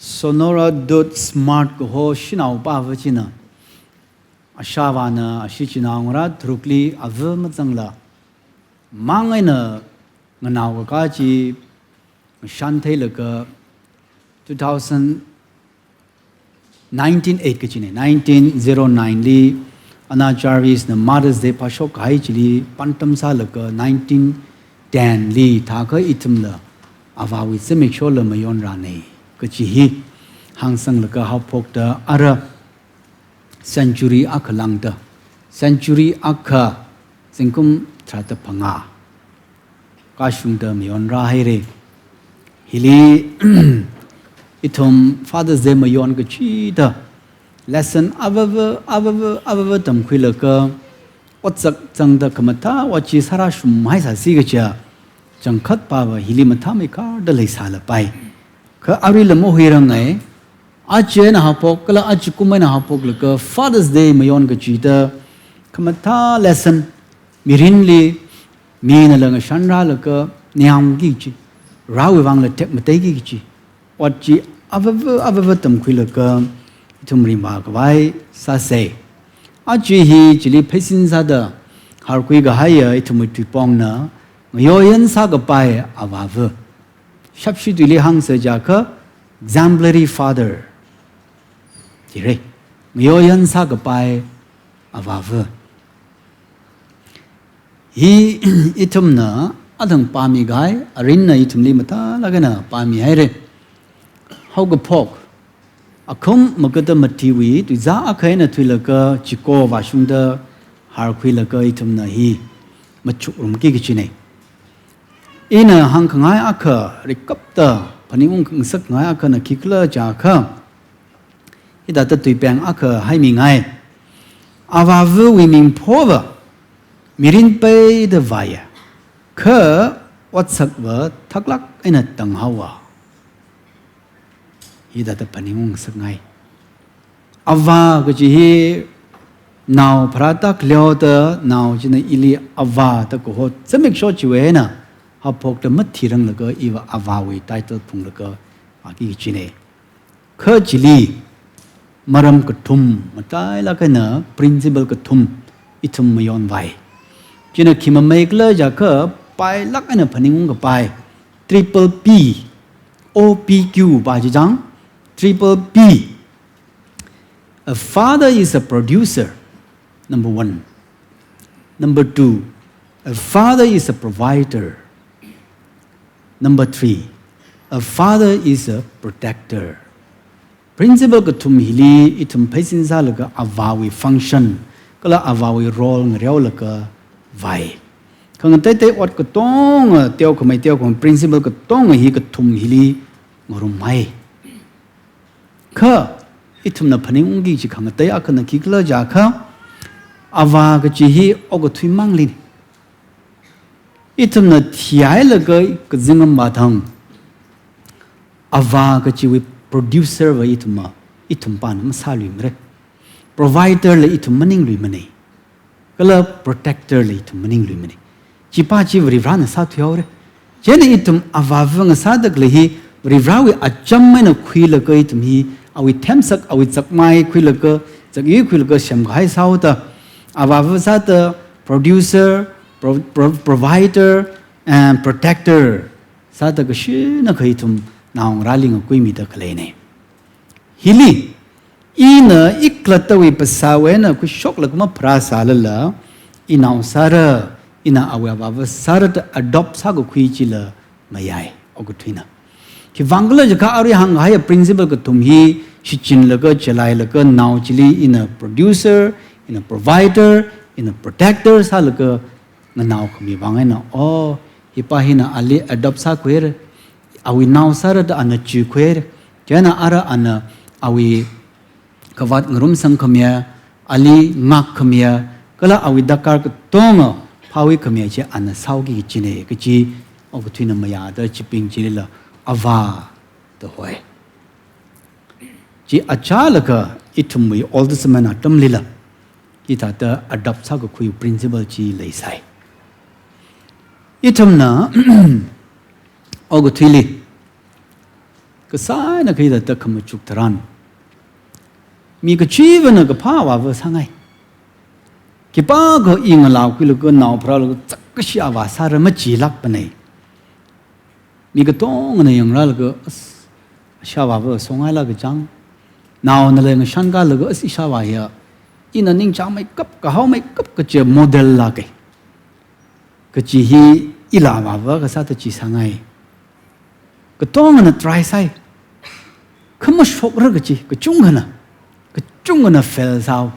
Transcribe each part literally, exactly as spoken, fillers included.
Sonora Dut Smart kaho shanaopava china, ashāvāna ashichinā ngarā tharukli ava mazangla, mang eina nganaokakā chi ngashan theilaga two thousand nineteen eight kachina, nineteen zero nine li Anna Jarvis na Mother's Day phāshok kahai chili pāntam sālaga nineteen ten li thākha ithumla avāwui zimiksholi mayonrāna kachi hi hāngsanglaga haophokta ara century akha lāngda, century akha zingkum tharāda phangā kashungda mayonrāhaira. Hili ithum Father's Day mayon kachida lesson avava, avava, avava tamkhuilaga, otsak zangda khamathā ot chi sārāshunghaisāsi kaja changkhatpava hili mathāmeikarda leisālapai. Kha aruila mahuirangai, aja eina haophok, kala ajakum eina haophoklaga Father's Day mayon kachida khamathā lesson, mirinli minala ngashanrālaga niyamki kachi, rāwui vangla tekmateiki kachi, ot chi avava, avava tamkhuilaga ithum ringphākhavai sāsa. Aja hi chili pheisin sāda harkhui kahaiya ithumwui tuipongna ngayoyan sākapai avāva. Shapshi tuili hāngsa jiakha exemplary father. Jire, ngayoyan sākapai avāva. Hi ithumna athang pāmi kahai, arinna ithumli mathālāk eina pāmihaira. Haokaphok, akhum makata mathiwui tuizā akha eina thuilaga chiko vāshungda harkhuilaga ithumna hi machukrumki kachina. Ina hāngkhangai akha, rikapta phaningung ngasakngai akhana khikhala jiakha, hithāda tuipeng akha haimingai. Avāvawui mingphova mirin peida vāya, kha otsakva thaklāk eina tanghaowa. Hithāda phaningung ngasakngai. Avā kachi hi nao pharāda khaleoda nao china ili avā da kaho zimiksho chiwui eina haophokta mathiranglaga iva avāwui title phunglaga vāki kachina. Kha chili maram kathum, matailāk eina principle kathum ithum mayonvai. China khi mameikhala jiakha pailāk eina phaningungkapai, triple P, O P Q pa chi chang, triple P. A father is a producer, number one. Number two, a father is a provider. Number three, a father is a protector. Principle kathum hili ithum pheisin sālaga avāwui function kala avāwui role ngareolaga vāi. Khangateitei ot katonga, teokhamei teokhamei principle katonga hi kathum hili ngarummai. Kha ithumna phaningungki kachi khangatei akhana khikhala jiakha, avā kachi hi okathui manglina. Ithumna thihailaga kazingramva thang, avā kachiwui producer va ithumva, ithumpana masāluimara. Provider la ithum maningluimana. Kala protector la ithum maningluimana. Chipa chi Varivarana sāthuihaora. Chieina ithum avāva ngasāda khalei hi Varivarawui acham eina khuilaga ithum hi awui themsak, awui chakmai khuilaga, chakyi khuilaga semkahai sāhaoda, avāva sāda producer, pro-, pro-, provider and protector sāda kashina kha ithum naongarāli ngakuimida khaleina. Hili, ina ikhalattawui phasāwui eina khuishoklaga mapharāsālala, inao sāra, ina awui avāva sāra da adopt sākakhui chila mayai, okathuina. Khiwuivang khala jiakha arui hānghaiya principle kathum hi shichinlaga, chalailaga, nao chili ina producer, ina provider, ina protector sālaga nganao khami vang eina, oh, hipa hina ali adopt sākhuira, awui nao sāra da ana chikhuira, chieina ara ana awui khavāt ngarumsang khamiya, ali ngak khamiya, kala awui darkar katonga phāwui khamiya chi ana sāhaoki kachina kachi okathuina mayāda chibing chilila avā da hoi. Chi achālakha ithumwui Old Testament atamlila hithāda adopt sākakhui principle chi leisai. Ithumna okathuili Kasā eina khaida takhamachuk tharan, mi kachivana kaphā avāva sāngai. Khipākha i ngalākhuilaga nao pharālaga chakkashi avā sāra machilākpanei. Mi katongana yangrālaga, as, ishāvāva songailāka chang. Naonala ngashankālaga, as, ishāvā hiya ina ningchāngmeikap, kahaomeikap kachi model lākei. Kachi hi ila avāva kasāda chi sāngai. Katongana try sāi. Kha mashokra kachi, kachungkhana. Kachungkhana fail sāhao.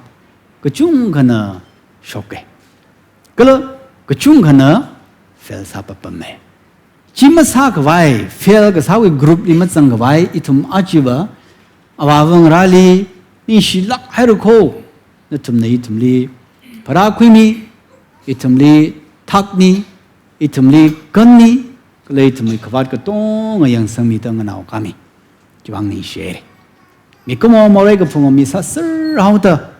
Kachungkhana shokkei. Kala kachungkhana fail sāpapammei. Chi masākhavai, fail kasāwui group li mazangkhavai, ithum achiva, avāva ngarāli, ningshilāk haira kho, nathumna ithumli pharākhuimi, ithumli thakmi, ithumli kanmi, kala ithumwui khavāt katonga yangsangmida nganaokami. Chiwuivang ningshihaira. Mikumo morei kaphunga mi sāserhaoda,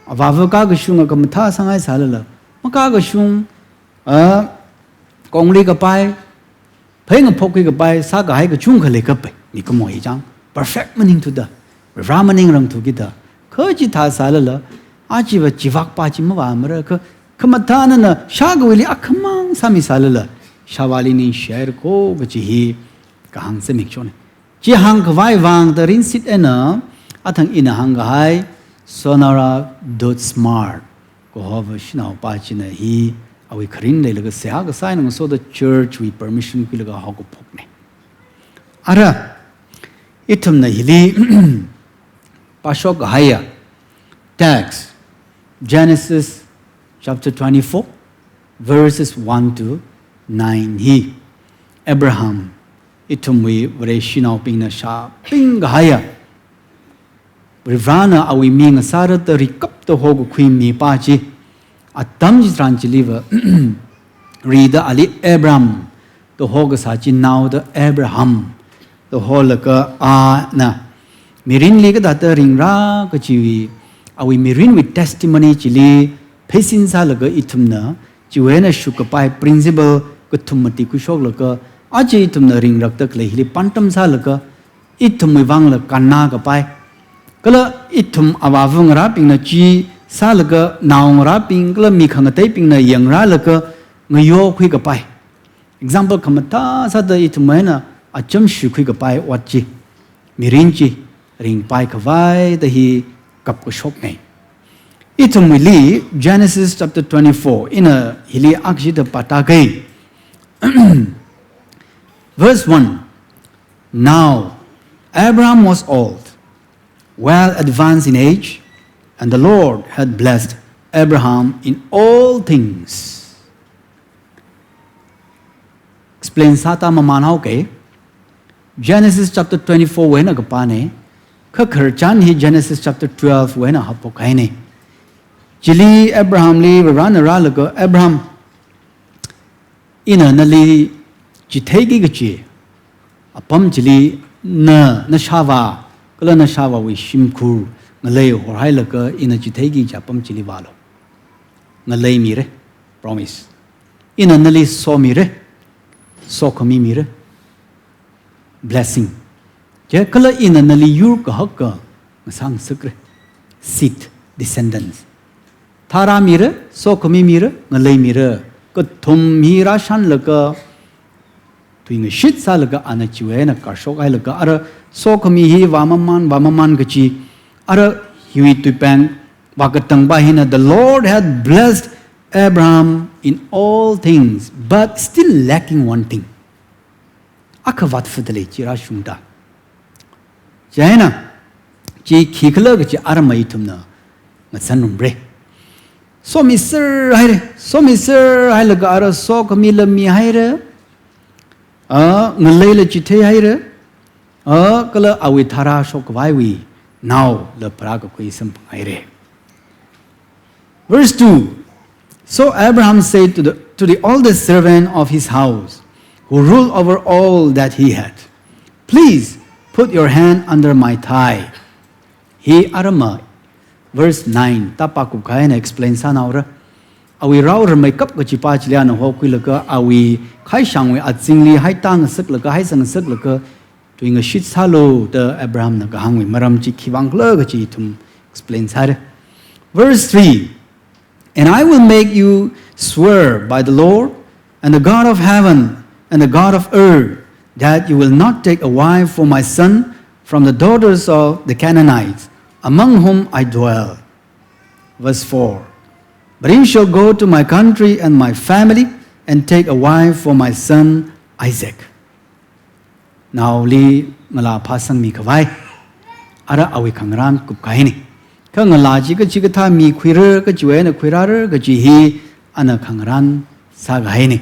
avāva kakashunga khamathā sāngai sālala, makakashung, a, kongli kapai, phei ngaphok khuikapai, sākahai kachungkha leikapai, mikumo hi chang. Perfect maningthuda, Vare maningrangthukida, kha chithā sālala, achiva chivakpa chi mavāmara kha, khamathānana shākhuili akhamang sāmi sālala, ishāvāli ningshihaira kho kachi hi kahāng zimikshonei. Chi hāngkhavai vang tarin sit eina, athang ina hāngkahai, Sonora Dodge Smart, kahova shanaopa china hi, awui kharing leilaga seihā kasā eina ngasoda church wui permission khuilaga haokaphoknei. Ara, ithumna hili pāshok kahaiya text, Genesis chapter twenty-four, verses one to nine hi. Abraham, ithumwui Vareshinaobingna shāping kahaiya, Varivarana awui mi ngasārada rikapta hokakhui mipa chi, atam chitharan chiliva, rida ali Abram da hokasā chi naoda Abraham da holaga ana mirinli kathāda ringra kachiwui, awui mirinwui testimony chili pheisin sālaga ithumna, chiwui eina shukkapai principle kathum mati khuishoklaga, aja ithumna ringrakda khalei hili pāntam sālaga, ithumwui vangla kannā kapai. Kala ithum avāva ngarābingna chi sālaga nao ngarābing kala mi khangateibingna yangrālaga ngayokhui kapai. Example khamathā sāda ithum eina acham shikhui kapai ot chi, mirin chi ringpai khavai da hi kapkashoknei. Ithumwuili Genesis chapter twenty-four, ina hili akshida pātākei. Verse one. Now, Abraham was old, well advanced in age, and the Lord had blessed Abraham in all things. Explain sāda mamānhaokei. Genesis chapter twenty-four wui eina kapānei, kha khararchan hi Genesis chapter twelve wui eina haophok kahainei. Chili Abrahamli Varena rālaga, Abraham, ina nali chitheiki kachi apam chili na, nashāvā, kala nashāvāwui shimkhur ngalei horhailaga ina chitheiki kachi apam chili vālu. Ngalei mira, promise. Ina nali somira, sokhami mira, blessing. Chi kala ina nali yur kahaka ngasāngasakra, seed, descendants. Tharā mira, sokhami mira, ngalei mira. Kathum hi rāshanlaga, tuingashit sālaga ana chiwui eina karshok hailaga, ara sokhami hi vāmamān, vāmamān kachi, ara hiwui tuipeng vākatangpa hina, "The Lord had blessed Abraham in all things, but still lacking one thing." Akha vātfada lei chi rāshungda. Chieina, chi khikhala kachi aramai ithumna ngatsanrumra. Somiser haira, somiser hailaga ara sokhamila mihaira, a, ngaleila chithei haira, a, kala awui tharā shokkhavaiwui naola pharākakhui samphang haira. Verse two. So Abraham said to the, to the oldest servant of his house, who ruled over all that he had, "Please put your hand under my thigh." Hi arama, verse nine, tāpākupkahai eina explain sānaora. Awui rao rameikap kachipa chili ana hokhuilaga, awui khaishangwui azingli haitā ngasaklaga, haisang ngasaklaga, tuingashit sālu da Abrahamna kahāngwui maram chi khivang khala kachi ithum explain sāra. Verse three, "And I will make you swear by the Lord and the God of heaven and the God of earth that you will not take a wife for my son from the daughters of the Canaanites, among whom I dwell." Verse four, "But you shall go to my country and my family and take a wife for my son Isaac." Naoli ngalā phāsangmi khavai, ara awui khangarān kupkahaina. Kha ngalā chi kachikathā mi khuira, kachiwui eina khuirāra kachi hi ana khangarān sākahaina.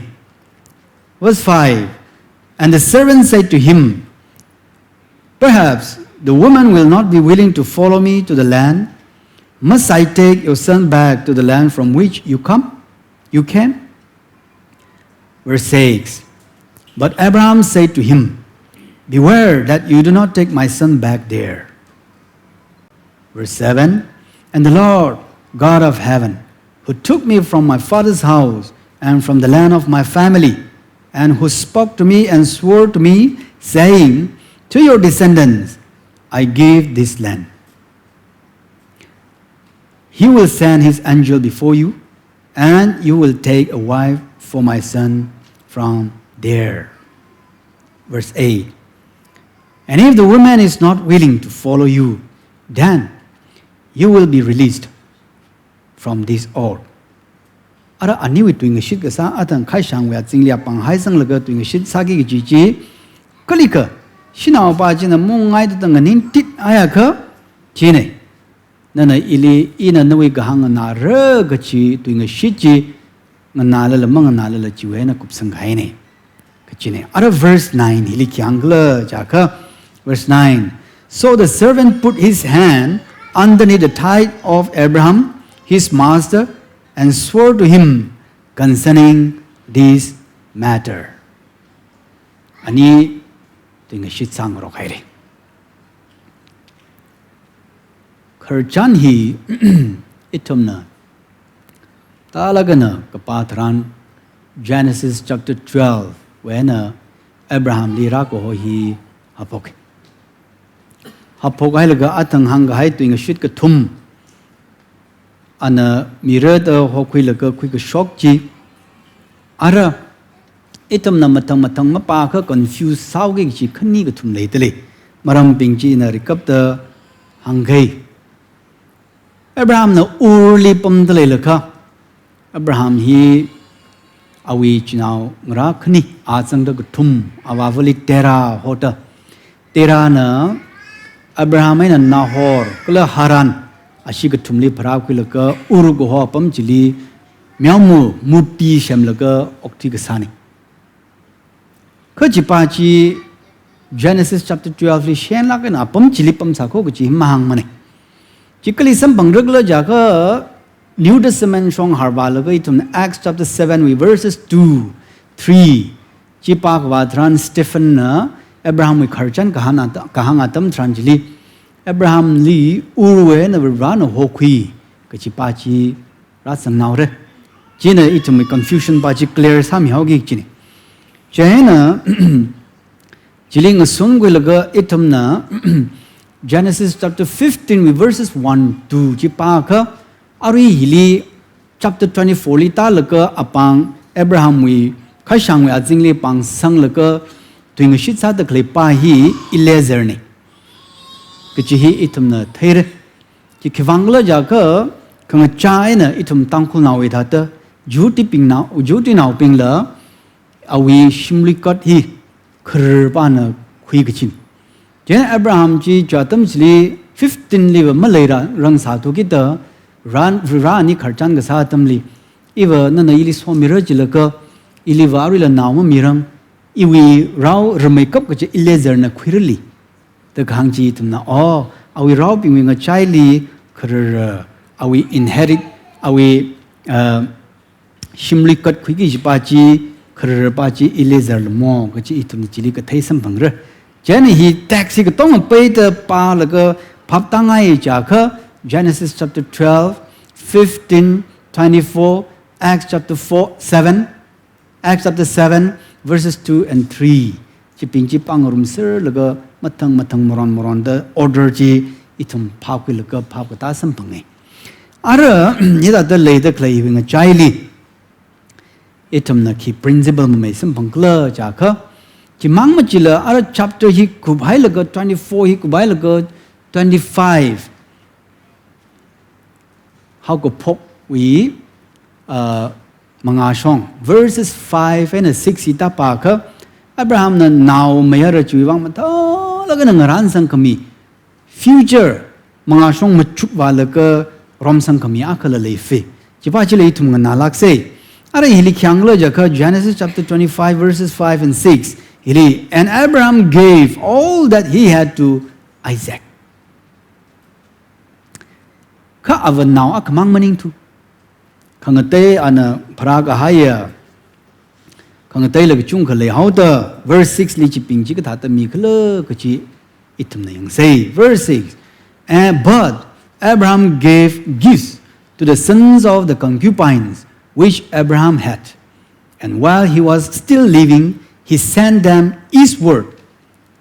Verse five, "And the servant said to him, 'Perhaps the woman will not be willing to follow me to the land. Must I take your son back to the land from which you come, you came?'" Verse six, "But Abraham said to him, 'Beware that you do not take my son back there.'" Verse seven, "And the Lord God of heaven, who took me from my father's house and from the land of my family, and who spoke to me and swore to me, saying, 'To your descendants I give this land,' he will send his angel before you, and you will take a wife for my son from there." Verse eight, "And if the woman is not willing to follow you, then you will be released from this oath." Ara aniwui tuingashit kasā, athang khaishangwui azingli apāng haisanglaga tuingashit sāki kaji chi, kalikha shanaopa china mungngaida tang nganingtit aiakha, china, nana ili, ina nawui kahāng nganāra kachi tuingashit chi, nganālala manganālala chiwui eina kupsangkahaina kachina. Ara verse nine hili khi hāng khala jiakha, verse nine, "So the servant put his hand underneath the thigh of Abraham, his master, and swore to him concerning this matter." Ani tuingashit sāngarok haira. Khararchan hi ithumna tālāk eina kapā tharan, Genesis chapter twelve wui eina Abrahamli rākaho hi haophok. Haophok hailaga athang hāngkahai tuingashit kathum ana mira da hokhuilaga khuikashok chi, ara ithumna mathang mathang mapākha confuse sāhaoki kachi khani kathum leidalei. Marambing chi ina rikapta hāngkei. Abrahamna Urli pamda leilakha, Abraham hi awui chinao ngarā khani, azangda kathum, avāvali Terah hoda. Terahna Abraham eina Nahor kala Haran, ashi kathumli pharākhuilaga Ur kaho apam chili meoma murti semlaga okthui kasāna. Kha chipa chi Genesis chapter twelve li shenlāk eina apam chili pamsākho kachi hi mahāngmana. Chi kali samphangra khala jiakha, New Testament shong harvālaga ithumna Acts chapter seven wui verses two, three chi pākhavā tharan, Stephenna Abrahamwui khararchan kahāng at-, kahāng atam tharan chili, Abrahamli Urwui eina Varena hokhui kachipa chi rāzanghaora. China ithumwui confusion pa chi clear sāmihaoki kachina. Chieina, chili ngasungkhuilaga ithumna Genesis chapter fifteen wui verses one, two chi pākha, arui hili chapter twenty-four li tālaga apāng Abrahamwui khaishangwui azingli pāngsanglaga tuingashit sāda khalei pa hi Eliezerna kachi hi ithumna theira. Chi khivang khala jiakha, khangachā eina ithum Tangkhulnaowui thāda, Jiyotibingnao, Jiyotinaobingla awui shimluikat hi khararpana khui kachina. Chieina Abraham chi chi atam chili fifteen liva maleira rangsāthukida, ran, Varena khararchan kasā atamli, iva nana ili somira jilaga, iliva aruila nao mamirang, iwui rao rameikap kachi Eliezerna khuirali da kahāng chi ithumna, oh, awui raobingwui ngachaili kharara, awui inherit, awui, uh, shimluikat khuiki kachipa chi, khararpa chi Eliezerla mo kachi ithumna chili kathei samphangra. Chieina hi text hi katonga peida pālaga phaptāngai jiakha, Genesis chapter twelve, fifteen, twenty-four, Acts chapter four, seven, Acts chapter seven, verses two and three. Chibing chi pāngarumserlaga mathang mathang maron maronda order chi ithum phākhuilaga phākatā samphanga. Ara, hithāda leida khalei iwui ngachaili ithumna khi principle mamei samphangkhala jiakha, chimang machila ara chapter hi kuphailaga twenty-four hi kuphailaga twenty-five haokaphokwui, uh, mangāshong, verses five and six hi tāpākha, Abrahamna nao mayara chiwui vang mathālāk eina ngarānsangkhami, future mangāshong machukvālaga romsangkhami akhala leifei. Chipā chila ithum nganālāksei. Ara hili khi hāngkhala jiakha Genesis chapter twenty-five, verses five and six. Hili, "And Abraham gave all that he had to Isaac." Kha ava nao akhamang maningthu. Khangatei ana pharākahaiya khangateila kachungkha leihaoda, verse six li chibing chi kathāda mikhala kachi ithumna yangsei. Verse six, "And, but Abraham gave gifts to the sons of the concubines which Abraham had. And while he was still living, he sent them eastward,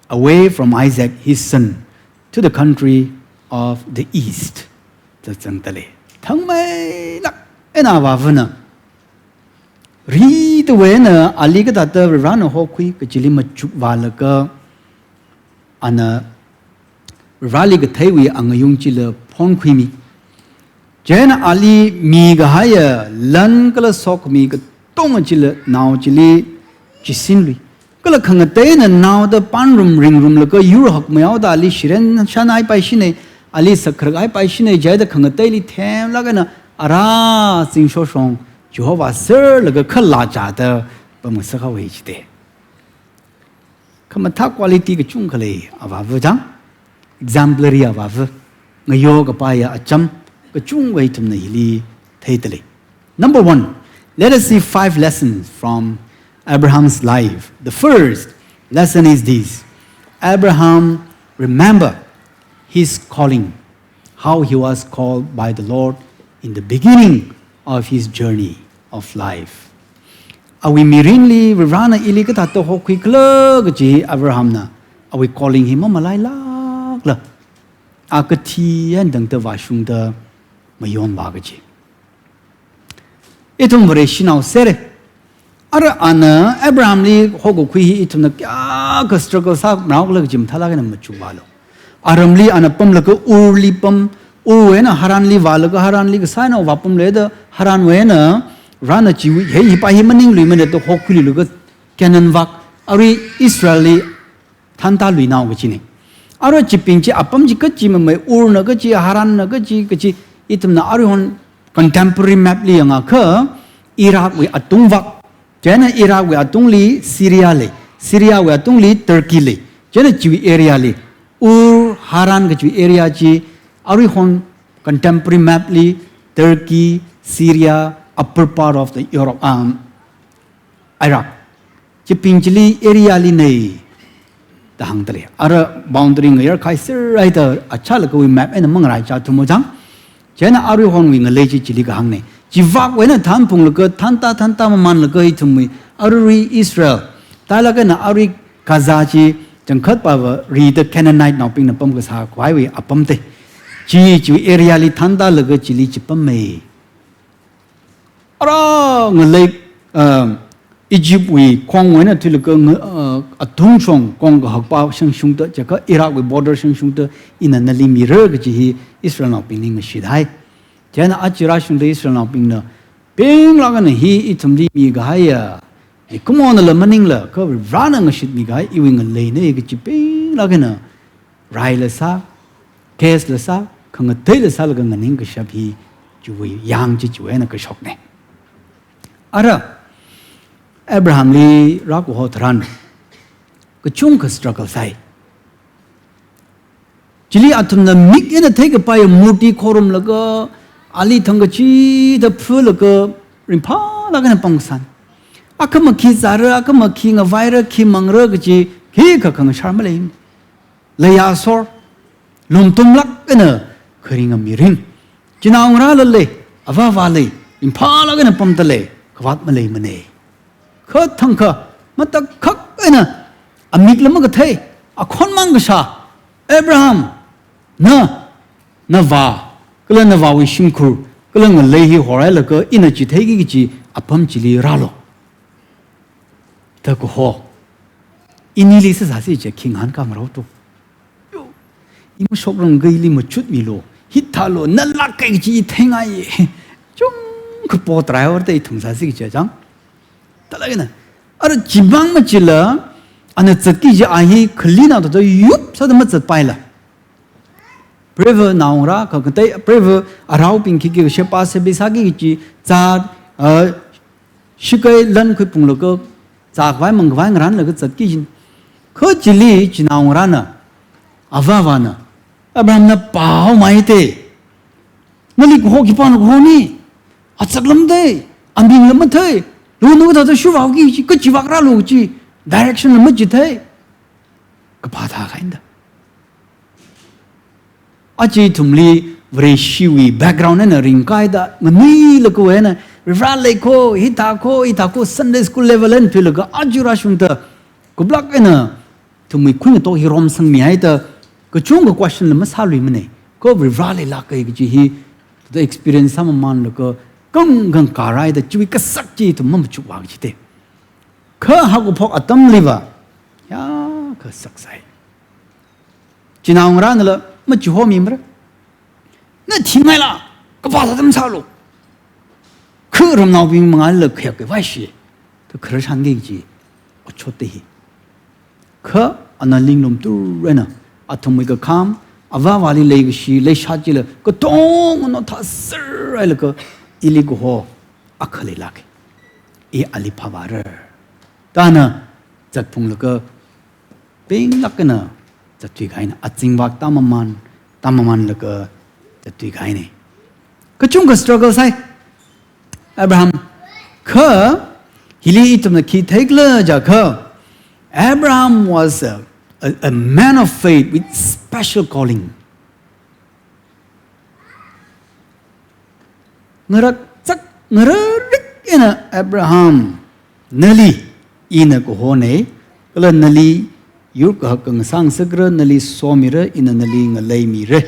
away from Isaac his son, to the country of the east." Zazang tale. Thangmeilāk eina avāvana ritawui eina ali kathāda Varena hokhui kachili machukvālaga, ana Vareli katheiwui angayung chila phonkhuimi. Chieina ali mikahaiya lan kala sokhami katonga chila nao chili chisinlui. Kala khangateina naoda pānrum ringrumlaga yur hakmeihaoda ali shiren shanhaipaishina, ali sakharakhaipaishina, jihaida khangateili themlāk eina ara zingshoshong Jehovah serlaga khalā chāda pamngasakhaowa jite. Khamathā quality kachungkha lei avāva chang, exemplary avāva, ngayokapaiya acham kachungkha ithumna hili theidalei. Number one, let us see five lessons from Abraham's life. The first lesson is this: Abraham remember his calling, how he was called by the Lord in the beginning of his journey of life. Awui mirinli Varena ili kathāda hokhuikhala kaji Abrahamna awui calling hi mamalailākla, a kathi eina tangda vāshungda mayonvā kaji. Ithum Vareshinao sere. Ara ana Abrahamli hokakhui hi ithumna kayākha struggle sāmarao khala kaji mathālāk eina machukvālu. Aramli ana pamlaga Urli pam, Urwui eina Haranli vālaga Haranli kasā eina vāpamleda Haranwui eina Varena chiwui, hei hipa hi maningluimana da hokhuiluilaga Canaan vak, arui Israelli thāntāluinao kachina. Arui chibing chi apam chi kachi mamei, Urna kachi, Haranna kachi, kachi, ithumna aruihon contemporary map li yangakha, Iraq wui atungvak, chieina Iraq wui atungli Syria lei, Syria wui atungli Turkey lei, chieina chiwui area li, Ur, Haran kachiwui area chi, aruihon contemporary map li Turkey, Syria, upper part of the Europe, um, Iraq. Chibing chili area lina da hāngdalei. Ara boundary ngayar khaiser haida achālakawui map eina mangaraichāthumo chang. Chieina aruihonwui ngalei chi chili kahāngna. Chivakwui eina thānphunglaga, thāntā thāntā mamanlaga ithumwui arui Israel, thālāk eina arui Gaza chi changkhatpava rida Canaanite naobingna pamkasā khavaiwui apam te. Chi, chiwui area li thāntālaga chili chipammei. Ara ngalei, um, Egypt wui khongwui eina thuilaga nga-, uh, atungshong kong kahakpa shangshungda, jiakha Iraq wui border shangshungda ina nali mira kaji hi Israelnaobingli ngashithai. Chieina aja rāshungda Israelnaobingna pinglāk eina hi ithumli mikahaiya, mikumona la maningla, kha Varena ngashitmikahai iwui ngaleina kaji pinglāk eina raila sā, case la sā, khangateila sālaga nganing kashap hi chiwui yang chi chiwui eina kashokna. Ara, Abrahamli rākaho tharan kachungkha struggle sāi. Chili athumna mik eina theikapaiya murti khorumlaga, ali thangkachida phulaga ringphālāk eina pamkasāna. Akha makhi zāra, akha makhi ngavaira, khi mangra kaji khikha khangashar malei. Leiya sor, lumtumlāk eina kharinga mirin. Chinaongarāla lei, avāvā lei, ringphālāk eina pamdalei, khavāt maleimana. Kha thangkha, matakhak eina amikla makathei, akhon mang kashā, Abraham, na, navā, kala navāwui shimkhur, kala ngalei hi horhailaga ina chitheiki kachi apam chili rālu. Da kaho. Inili sāsāsi je khi ngahānkāmarao tu. Yo, i mashokrang kaili machutmilu. Hithālu, nalāk kahai kachi theingai. Chungkha potrai or da ithum sāsi kachi chang. Talaga na. Ara chimang machila, ana zatki kaji a hi khalina to yup sāda mazatpaila. Preivā naongarā, khangatei, preivā araobing khikhi sheba sebi sāki kachi, zat, ah, shikai lan khuiphunglaga, zākhavai mangkhavai ngarānlaga zatki kajina. Kha chili chinaongarāna, avāvāna, Abraham na pao mai te. Nali kaho khipāna kahoni. Achak lam te, ambing lam mathei. Lo nu thāda shurvāki kachi, kachi vākrālu kachi, direction lam machithei. Kaphā thākahai da. Aja ithumli Vareshiwui background eina ringkahaida, nganuilakha eina, Varivara lei kho, hithā kho, hithā kho, Sunday school level eina thuilaga, aja rāshungda, kuplāk eina, ithumwui khuingatok hi romsangmihaida, kachungkha question la masāluimana. Kha Varivara leilāk kahai kachi hi, thāda experience sāmamanlaga, kang kang kāraida, chiwui kasak chi ithum mamachukvā kachi te. Kha haokaphok atamliva, ya, kasak sai. Chinaongarānala, machihomimara. Na thingaila, kaphā sāda masālu. Kha ramnaobing mangāla khayākhavai shi. Da khararchanki kachi, otshot te hi. Kha ana ninglum turaina, athumwui kakham, avāvāli leikashi, leishat chila, katonga no thāserhailaga, ili kaho, akha leilāka. I ali phāvāra. Da ana, zatphunglaga, pinglāk eina zatthuikahaina, azingvak tāmaman, tāmamanlaga zatthuikahaina. Kachungkha struggle sai Abraham. Kha hili ithumna khi theikhala jiakha, Abraham was a, a, a man of faith with special calling. Ngarakchak, ngararik eina Abraham, nali ina kahona, kala nali yur kahak ngasāngasakra, nali somira, ina nali ngaleimira.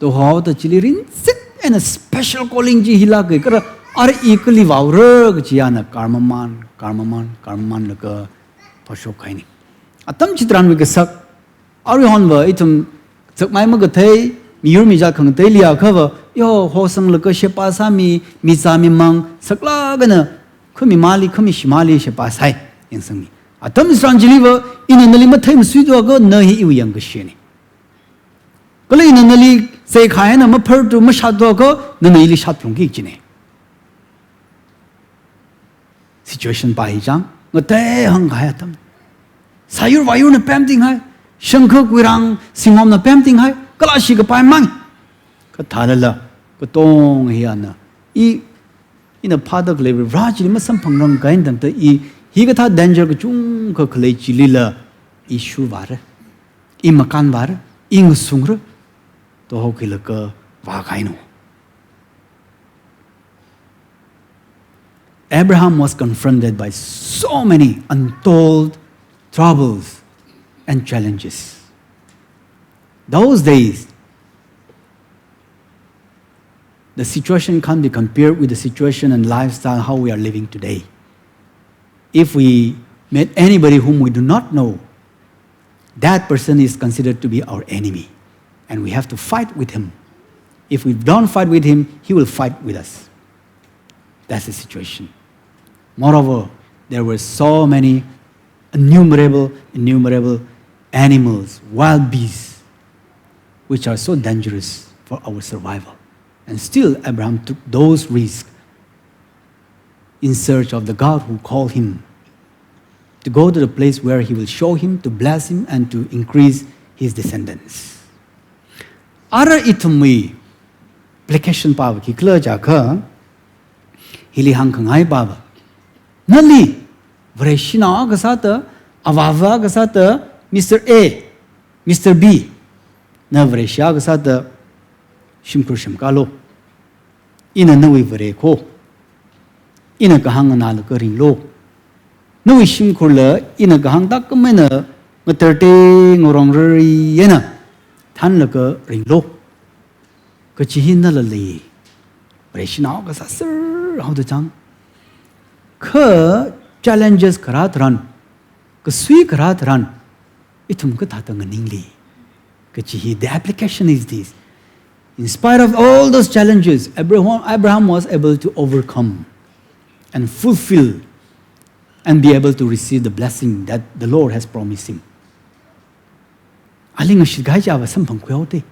Tohaoda chili rinsit eina special calling chi hilāka, kha ara i kali vāura kachi ana karmaman, karmaman, karmamanlaga phāshokkahaina. Atam chitharanwui kasak, aruihonva ithum zakmai makathei, miyur mijat khangateili akhava, yo, hosanglaga sheba sāmi, mizā mimang, saklāk eina, khami mali, khami shimali sheba sai, yangsangmi. Atam tharan chiliva, ina nali matheimasuitu akha, na hi iwui yangkashina. Kala ina nali seikha eina maphartu mashattu akha, nana ili shatphungki kachina. Situation pa hi chang, ngatei hāngkahai atam. Sāyur vāyurna pemtinghai, shangkha kuirang singhomna pemtinghai, kala shi kapai mang. Kha thālala, katong hi ana, i, ina phāda khalei Vare chili masamphangrang kahaina tangda i, hikathā danger kachungkha khalei chilila, i shurvāra, i makānvāra, i ngasungra, tohokhilaga vākahaina. Abraham was confronted by so many untold troubles and challenges. Those days, the situation can't be compared with the situation and lifestyle how we are living today. If we meet anybody whom we do not know, that person is considered to be our enemy. And we have to fight with him. If we don't fight with him, he will fight with us. That's the situation. Moreover, there were so many innumerable, innumerable animals, wild beasts, which are so dangerous for our survival. And still, Abraham took those risks in search of the God who called him to go to the place where he will show him, to bless him, and to increase his descendants. Ara ithumwui application pava khikhala jiakha, hili hāngkhangai pava. Nali, Vareshinao akha sāda, avāvā akha sāda, Mister A, Mister B, na Vareshi akha sāda, shimkhur semkālu. Ina nawui Vare kho. Ina kahāng nganālaga ringlu. nawui shimkhurla ina kahāng tākam eina ngatarte ngarong rari eina thanlaga ringlu kachi hi nala lei. Vareshinao kasā sir haoda chang. Kha challenges kharā tharan, kasui kharā tharan, ithum kathāda nganingli kachi hi, the application is this. In spite of all those challenges, Abraham, Abraham was able to overcome and fulfill and be able to receive the blessing that the Lord has promised him. Ali ngashit kahai chi ava samphang khuihaoda.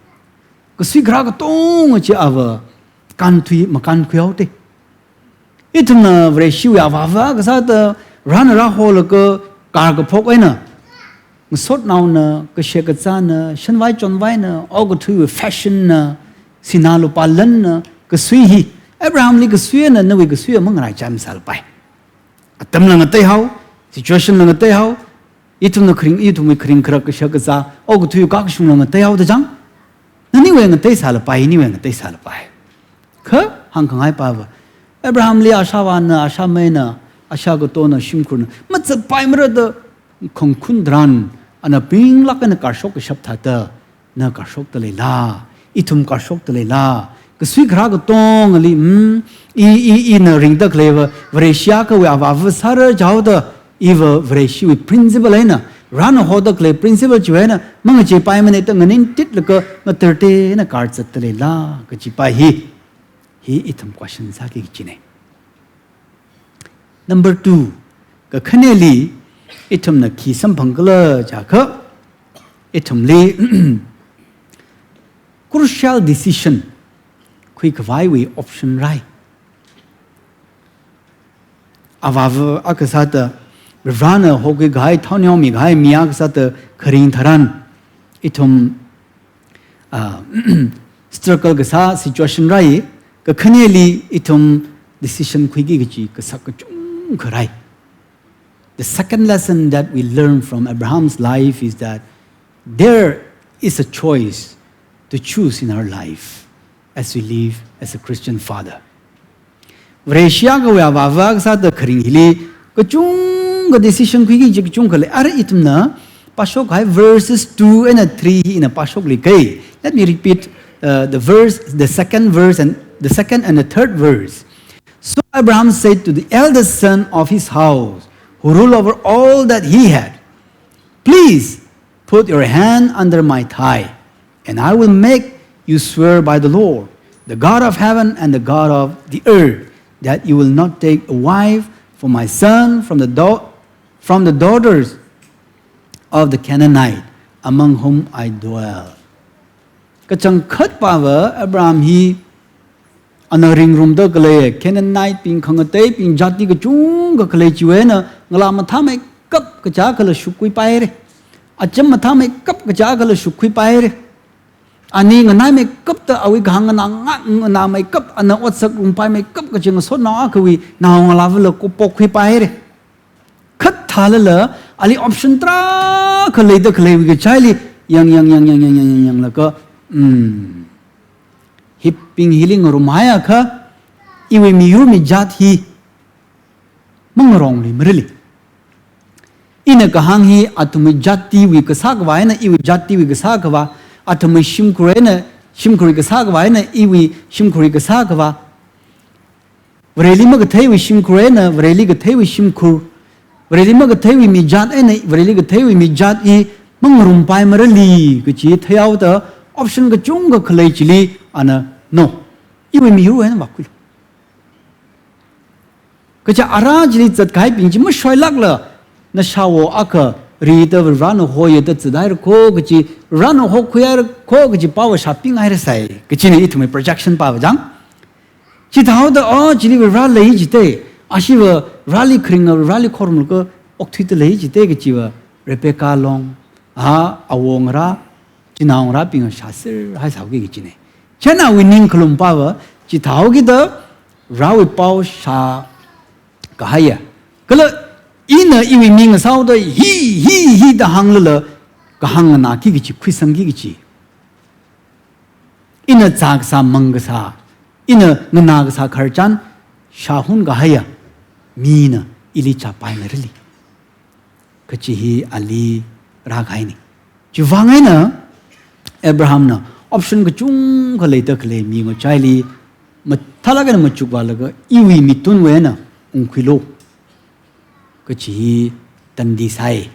Kasui kharā katonga chi ava kānthui makān khuihaoda. Ithumna Vareshiwui avāva kasāda rāna rāholaga karkaphok eina, ngasotnaona, kashek kazāna, shanvai chonvaina, okathuiwui fashion na, sinā lupā lanna, kasui hi, Abrahamli kasui eina nawui kasui mangaraichai masālapai. Atamla ngateihao, situation la ngateihao, ithumna kharing, ithumwui kharing kharak kashak kazā, okathui kakashungla ngateihaoda chang. Naniwui ngateisālapai, iniwui ngateisālapai. Kha hāngkhangai pava, Abrahamli ashāvāna, ashāmeina, ashā katona, shimkhurna mazatpaimara da khongkhun tharan, ana pinglāk eina karshok kashap thāda, na karshokda leila, ithum karshokda leila, kasui kharā katongali, hmm, i, i, ina ringda khaleiva, Vareshi akhawui avāva sāra jihaoda, iva Vareshiwui principle eina, rāna hoda khalei principle chiwui eina mangacheipaimana da nganingtitlaga ngatarte eina karzatda leila kajipa hi, hi ithum question sāki kachina. Number two, kakhaneli ithumna khi samphangkhala jiakha, ithumli crucial decision khuikhavaiwui option rāi. Avāva akha sāda, Varena hokhui kahai, thaonaomi kahai mi akha sāda kharing tharan, ithum, ah, struggle kasā situation rāi, kakhaneli ithum decision khuiki kachi kasak kachungkha rāi. The second lesson that we learn from Abraham's life is that there is a choice to choose in our life as we live as a Christian father. Vareshi akhawui avāva kasāda kharing hili kachungkha decision khuiki kachi kachungkha lei. Ara ithumna pāshok kahai verses two and three hi ina pāshokli kai. Let me repeat, uh, the verse, the second verse and the second and the third verse. So Abraham said to the eldest son of his house, who ruled over all that he had, "Please put your hand under my thigh, and I will make you swear by the Lord, the God of heaven and the God of the earth, that you will not take a wife for my son from the dau-, from the daughters of the Canaanite among whom I dwell." Kachangkhat pava Abraham hi ana ringrumda khalei Canaanite bing khangateibing jati kachungkha khalei chiwui eina ngalā mathāmeikap kaja khala shukkhuipaira. Acham mathāmeikap kaja khala shukkhuipaira. Ani nganaimeikapta awui kahāng nganā nga-, nganāmeikap, ana otsak rumpaimeikap kachi ngasotnao akhawui naongalāvala ko pokkhuipaira. Kha thālala, ali option tarākha leida khaleiwui kachaili, yang, yang, yanglaga, hmm, hibing hili ngarumhaiakha, iwui miyur mijat hi mangarongli marali. Ina kahāng hi athumwui jatiwui kasā khavā eina iwui jatiwui kasā khavā, athumwui shimkhur eina shimkhurwui kasā khavā eina iwui shimkhurwui kasā khavā, Vareli makatheiwui shimkhur eina Vareli katheiwui shimkhur, Vareli makatheiwui mijat eina Vareli katheiwui mijat hi mangarumpaimarali kachi theihaoda option kachungkha khalei chili ana, no, iwui miyur eina vākhuilu. Kaja ara chili zatkahaibing chi mashoilākla, nashāwo akha rida Varena hoya da zathaira kho kachi, Varena hokhuihaira kho kachi pava shāpinghairasai. Kachina ithumwui projection pava chang. Chithāhaoda, oh, chili Vare lei jite, ashiva Vareli kharinga, Vareli khorumlaga okthuida lei jite kachiva Rebecca long, a, awongarā, chinaongarābing shāserhaisāki kachina. Chieina awui ning khalum pava, chithāhaokida Varewui pao shākahaiya. Kala ina iwui ming sāhaoda hi, hi, hi da hānglala, kahāng nganāki kachi, khuisangki kachi. Ina zā kasā mang kasā, ina nganā kasā khararchan shāhun kahaiya mina ili chāpaimarali. kachi hi ali rākahaina. Chiwuivang eina Abrahamna option kachungkha leida khalei mi ngachaili mathālāk eina machukvālaga iwui mitunwui eina ungkhuilu kachi hi tandi sāi.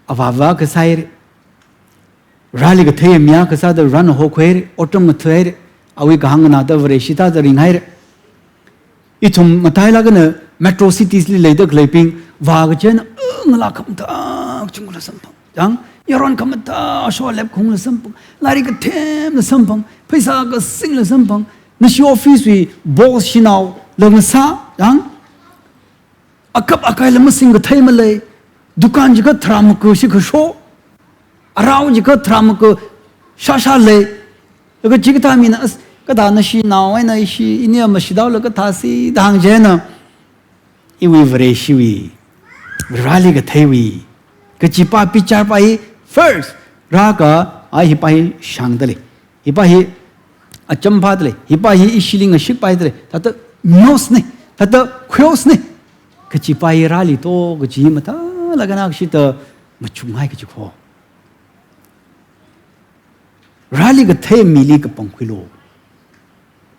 Avāva kasā haira. Rāli kathei mi akha sāda rāna hokhuihaira, otram ngathahaira, awui kahāng nganāda Vareshi thāda ringhaira. Ithum matailāk eina metro cities li leida khaleibing, vā kachi eina, uh, ngalā khamathā kachungkhala samphang. Chang, yaron khamathā sholep khaungla samphang. Lairik kathemla samphang. Pheisā kasingla samphang. Nashi office wui boss shanaola ngasā. Chang, akhap akhaila masingkathei malei. Dukan jiakha tharā maku shikasho. Arao jiakha tharā maku shāshā lei. Laga chikathā mina as, kathā nashinao eina ishi inia mashidao laga thāsi da hāng chieina, iwui Vareshiwui, rāli katheiwui kachipa bichar pa hi first rāka, a hipa hi shāngda lei. Hipa hi acham phāda lei. Hipa hi ishili ngashik phāda lei. Thāda news ne, thāda khuios ne. Kachipa hi rāli to, kachi hi mathālāk eina kashida machukngai kachi kho. Rāli kathei mili kapangkhuilu.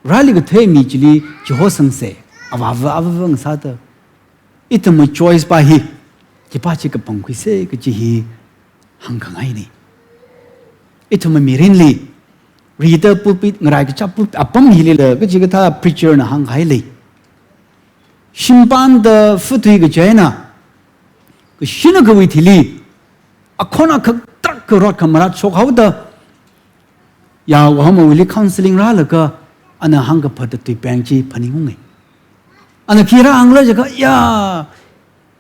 Rāli kathei mi chili chihosangsa, avāva avāva ngasāda. Ithumwui choice pa hi, chipa chi kapangkhuisa kachi hi hāngkhangaina. Ithumwui mirinli, rida pulpit, ngarai kachap pulpit, apam hilila, kachikathā preacher na hāngkahai lei. Shimpanda futui kachi eina, kashina kawui thili, akhon akhak trak karot kamarat shokhaoda, yaokahomawuili counseling rālaga, ana hāngkaphata tuipeng chi phaningunga. Ana khi rāhāngla jiakha, ya,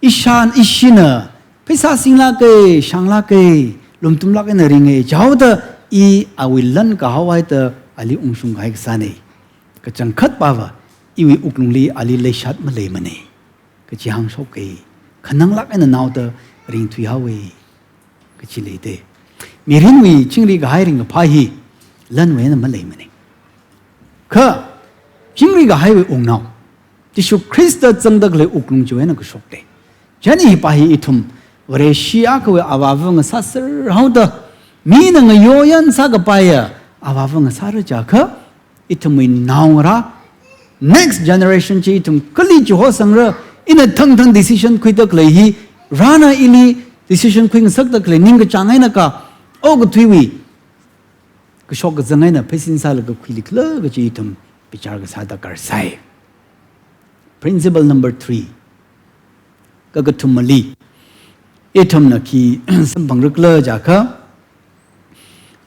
ishan, ishina, pheisā singlāka, shānglāka, lumtumlāk eina ringa, jihaoda i awui lan kahaohaida ali ungshungkahai kasāna. Kachangkhat pava, iwui wuklungli ali leishat maleimana. Kachi hāngshoka, khananglāk eina naoda ringthuihaowa. Kachi leida. Mirinwui chingri kahai ringkaphā hi, lanwui eina maleimana. Kha, chingri kahaiwui wungnao, Jishu Khrista zangda khalei wuklung chiwui eina kashokta. Chieina hipa hi ithum, Vareshi akhawui avāva ngasāser haoda, mina ngayoyan sākapaiya, avāva ngasāra jiakha, ithumwui naongarā, next generation chi ithum kali chihosangra, ina thangthang decision khuida khalei hi, rāna ili decision khuingasakda khalei ningkachāng eina ka, okathuiwui kashok kazang eina pheisin sālaga khuilikhala kachi ithum bichar kasā darkar sai. Principle number three. Kakathumali, ithumna khi samphangra khala jiakha,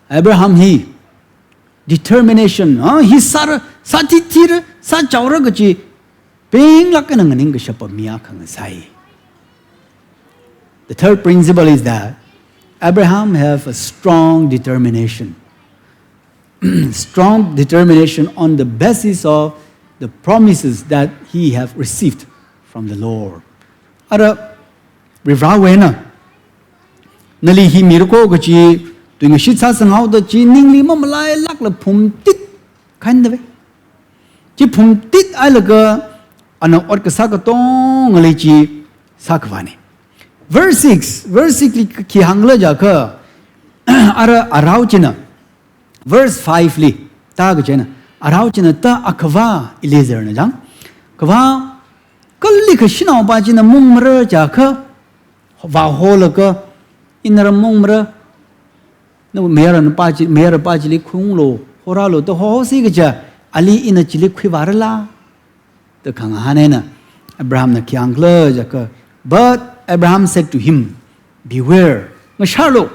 Abraham hi determination, ah, hi sāra, sāthithira, sāchaora kachi, penglāk eina nganing kashapa mi akha ngasai. The third principle is that Abraham have a strong determination. Strong determination on the basis of the promises that he have received from the Lord. Ara, Varivarāwui eina, nali hi mira kho kachi, tuingashit sāsanghaoda chi ningli mamalailākla phumtit khainda ve. Chi phumtit hailaga, ana ot kasā katongali chi sākhavāna. Verse six, verse six li khi hāngla jiakha, ara arao china, verse five li, tā kachi eina, arao china tā, akhava Eliezer na jang. Akhava, kali kashinaopa china mungmara jiakha, vāholaga, ina rāmungmara, na mayarana pa chi, mayara pa chili khuiunglu, horālu, da hosi kaja, ali ina chili khuivārala, da khangahān eina, Abrahamna khi hāngkhala jiakha, but Abraham said to him, beware, ngasharlu,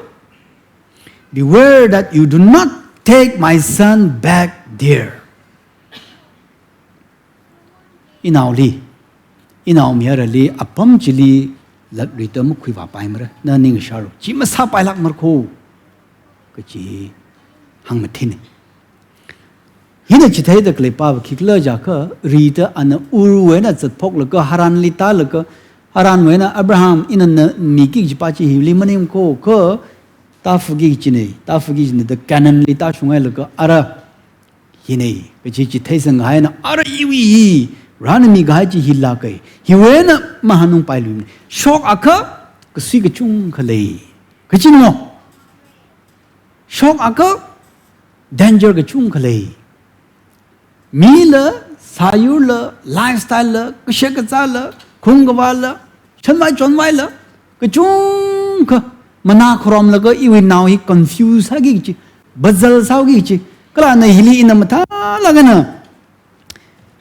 beware that you do not take my son back there. Inaoli, inao mayarali, apam chili latrida makhuivāpaimara, na ningsharlu. Chi masāpailākmara kho, kachi hāngmathina. Hina chitheida khaleipa va khikhala jiakha, rida ana Urwui eina zatphoklaga Haranli tālaga, Haranwui eina Abraham ina na miki kajipa chi hili maning kho, kha tāfuki kajina, tāfuki kajina da Canaanli tāshunghailaga ara hina, kachi chitheisanghaina, ara iwui hi, Varena mikahai chi hilāka. Hiwui eina mahanungpailuimana. Shokakha kasui kachungkha lei. Kachingo. Shokakha danger kachungkha lei. Mila, sāyurla, lifestyle la, kashakazāla, khungkavāla, shanvai chonvaila, kachungkha manā kharomlaga iwui nao hi confuse sāki kachi, puzzle sāki kachi. Kala ana hili ina mathālāk eina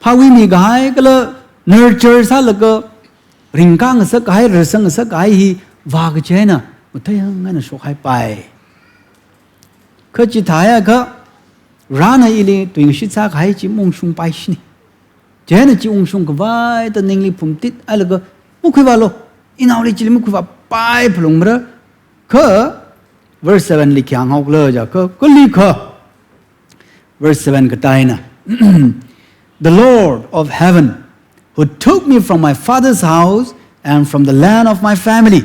phāwui mikahai kala nurture sālaga ringkā ngasakkahai, rarsang ngasakkahai hi vā kachi eina mathāyang eina shokhaipai. Kha chithāakha, Varena ili tuingashit sākahai chi maungshungpaishina. Chieina chi ungshungkhavai da ningli phumtithailaga makhuivālu. Inaoli chili makhuivāpai phalungmara. Kha verse seven li khi hānghaokhala jiakha, kalikha. Verse seven kateina, "The Lord of heaven, who took me from my father's house and from the land of my family,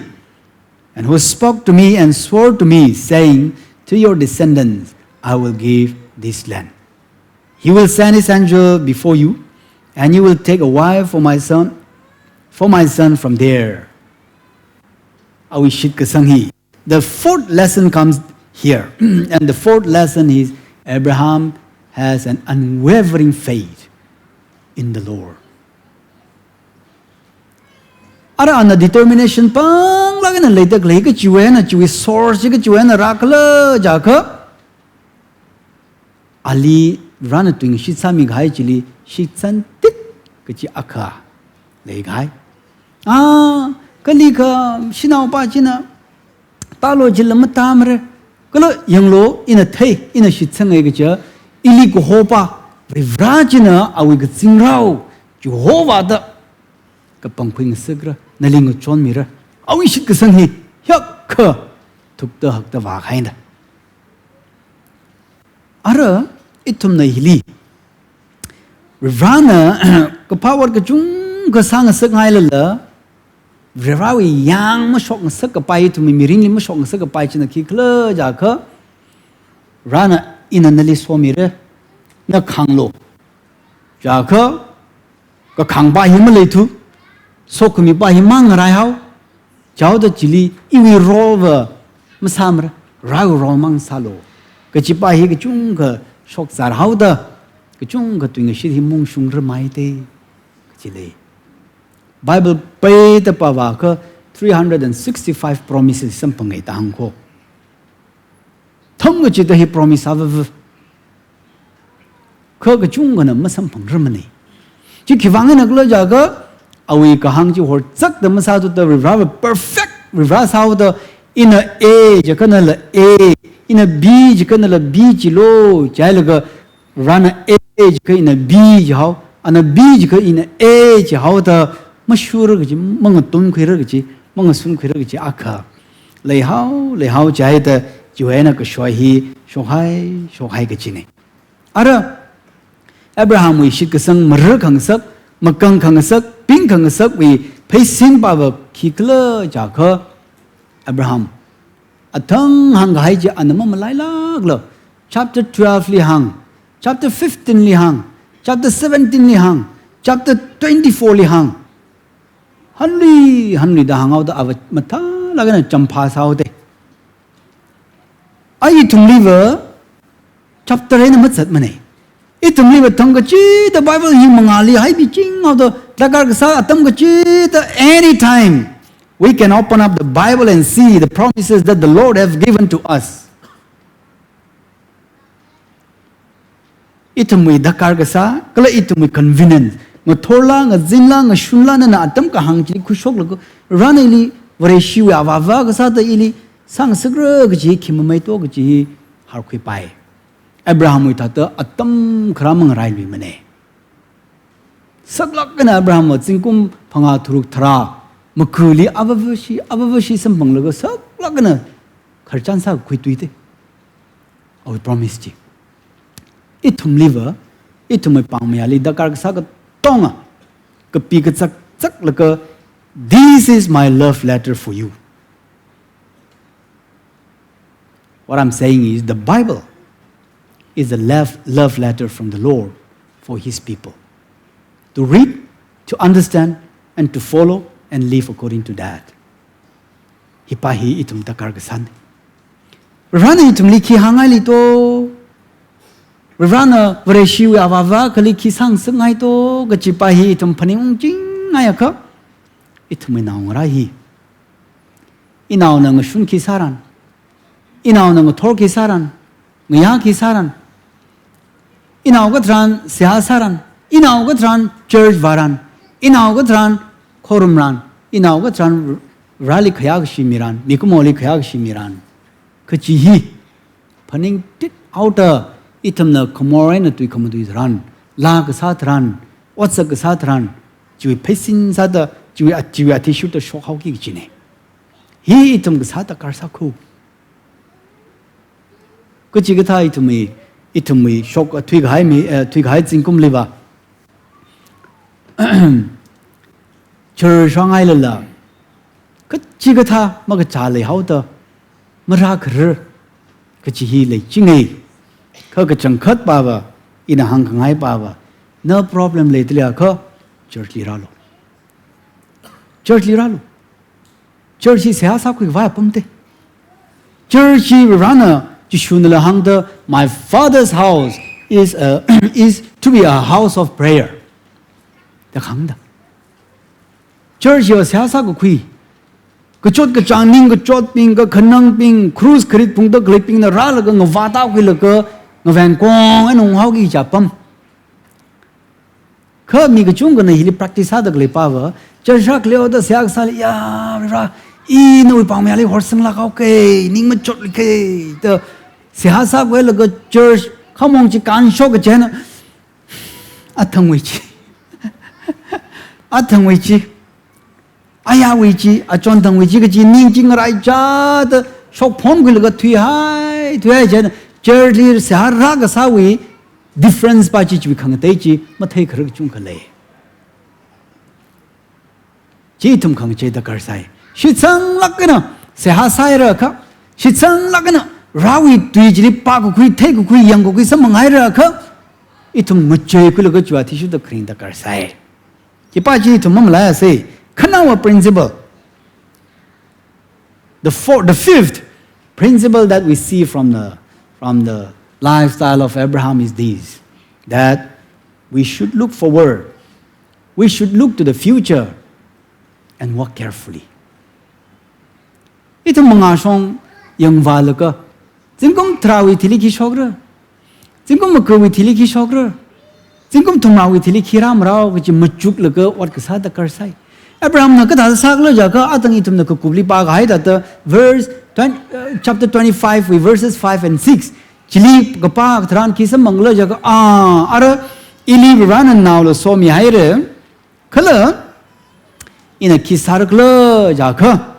and who spoke to me and swore to me, saying, 'To your descendants I will give this land.' He will send his angel before you, and you will take a wife for my son, for my son from there." Awui shitkasang hi. The fourth lesson comes here. And the fourth lesson is Abraham has an unwavering faith in the Lord. Ara ana determination panglāk eina leida khalei kachiwui eina, chiwui source kachiwui eina rākhala jiakha, ali Varena tuingashit sāmikahai chili shitsangtit kachi akha leikahai. Ah, kalikha shanaopa china, tālu chila matāmara. Kala yanglu, ina thei, ina shitsangai kaja, ili kahopa, Varivara china awui kazingrao Jehovah da kapangkhui ngasakra, nali ngachonmira. Awui shitkasang hi hiyākha thukta hakta vākahaina. Ara, ithumna hili Varivarana kaphā ot kachungkha sāngasakngailala, Varivarawui yāng mashokngasak kapai, ithumwui mirinli mashokngasak kapai china khikhala jiakha, Varivarana ina nali somira, na khānglu. Jiakha, kakhāngpa hi maleithu, sokhamipa hi mang ngaraihao, jihaoda chili iwui role va masāmara, Varewui role mang sālu. Kachipa hi kachungkha shokzārhaoda, kachungkha tuingashit hi maungshungrarmai te, kachi lei. Bible peida pāvāakha three hundred and sixty-five promises samphangai da hāngko. Thangkachida hi promise avava. Kha kachungkhana masamphangrarmana. Chi khiwuivang eina khala jiakha, awui kahāng chi horzakda masāthuda Varivarava perfect Varivara sāhaoda, ina A jiakha nala A, ina B jiakha nala B chilu, chihailaga Varena A jiakha ina B jihao, ana B jiakha ina A jihaoda mashura kaji, mangatumkhuira kaji, mangasunkhuira kaji akha leihao, leihao jihaida chiwui eina kashoi hi shokhai, shokhai kajina. Ara, Abrahamwui shitkasang marar khangasak, makang khangasak, ping khangasakwui pheisin pāva khikhala jiakha, Abraham athang hāngkahai chi ana mamalailākla, chapter twelve li hāng, chapter fifteen li hāng, chapter seventeen li hāng, chapter twenty-four li hāng. Hanlui, hanluida hānghaoda ava mathālāk eina champhā sāhaoda. A ithumliva chapter eina mazatmana. Ithumliva thangkachida Bible hi mangāli haibichinhaoda, darkar kasā atam kachida, anytime we can open up the Bible and see the promises that the Lord have given to us. Ithumwui darkar kasā, kala ithumwui convenience, ngathorla, ngazinla, ngashunla, nana atam kahāng chili khuishoklaga, Varena ili Vareshiwui avāva kasāda ili sāngasakra kaji hi khi mamei to kaji hi harkhuipai. Abrahamwui thāda atam kharā mangarailuimana. Saklāk eina Abrahamva zingkum phangā tharuk tharā, makuli avāvashi, avāvashi samphanglaga saklāk eina khararchan sākhuithuida. Awui promise chi. Ithumliva, ithumwui pāngmayāli darkar kasā katonga, kapi kazak zaklaga, "This is my love letter for you." What I'm saying is, the Bible is a love, love letter from the Lord for his people. to read, to understand, and to follow and live according to that. Hipa hi ithum darkar kasāna. Varena ithumli khi hāngngaili to, Varena Vareshiwui avāva akhali khi sāngasakngai to, kajipa hi ithum phaning ungchingngai akha, ithumwui naongarā hi, inaona ngashun khi sāran, inaona ngathor khi sāran, ngayā khi sāran, inao katharan seihā sāran, inao katharan church vāran, inao katharan khorumran, inao katharan Vareli khayākashi miran, mikumoli khayākashi miran, kaji hi phaningtit haoda, ithumna khamor eina tui khamatui tharan, laa kasā tharan, otsak kasā tharan, chiwui pheisin sāda, chiwui a-, chiwui athishurda shokhaoki kajina. Hi ithum kasā darkar sākhu. Kachikathā ithumwui, ithumwui shok, eh, thuikahai mi, eh, thuikahai zingkumli va, church shokngailala, kachikathā makachā leihaoda, marākharar kaji hi leichinga. Kha kachangkhatpava, ina hāngkhangaipava, na problem leidalei akha, church li rālu. Church li rālu. Church hi seihā sākhuikhavai apamte. Church hi Varena, Jishunala hāngda, "My Father's house is a, is to be a house of prayer," da hāngda. Church hi seihā sākakhui, kachot kachāng, ning kachotbing, kakhanangbing, krus kharit phungda khaleibingna rālaga ngavātākhuilaga, ngavengkong eina unghaoki kaji apam. Kha mi kachungkhana hili practice sāda khaleipava, church rākhaleoda seihā kasāli, ya, Vare, i nawui pāngmayāli horsanglāk haoke, ning machotluke, da seihā sākhuilaga church khamong chi kanshok kachina, athangwui chi, athangwui chi, ayāwui chi, achonthangwui chi kaji ning chi ngaraichāda shokphongkhuilaga thuihai, thuihai china, church li seihā rākasāwui difference pa chi, chiwui khangatei chi matheikharar kachungkha lei. Chi ithum khangachei darkar sai. Shitsanglāk eina seihā sāhaira akha, shitsanglāk eina Varewui tui chili pākakhui, theikakhui, yangkakhui samphanghaira akha, ithum ngacheikhuilaga chiwui athishurda kharing darkar sai. Hipa chi ithum mamalaiasa, khanaowa principle. The fourth, the fifth principle that we see from the, from the lifestyle of Abraham is this, that we should look forward, we should look to the future and work carefully. Ithum mangāshong yangvālaga, zingkum tharāwui thili khi shokra, zingkum makawui thili khi shokra, zingkum thumrāwui thili khi rāmarao kaji machuklaga ot kasā darkar sai. Abrahamna kathāda sākhala jiakha, atang ithumna kakupli pākahai thāda verse twenty, uh, chapter twenty-five wui verses five and six chili kapā tharan khi samphangkhala jiakha, ah, ara ili Varena naola somihaira, kala ina khi sārakhala jiakha,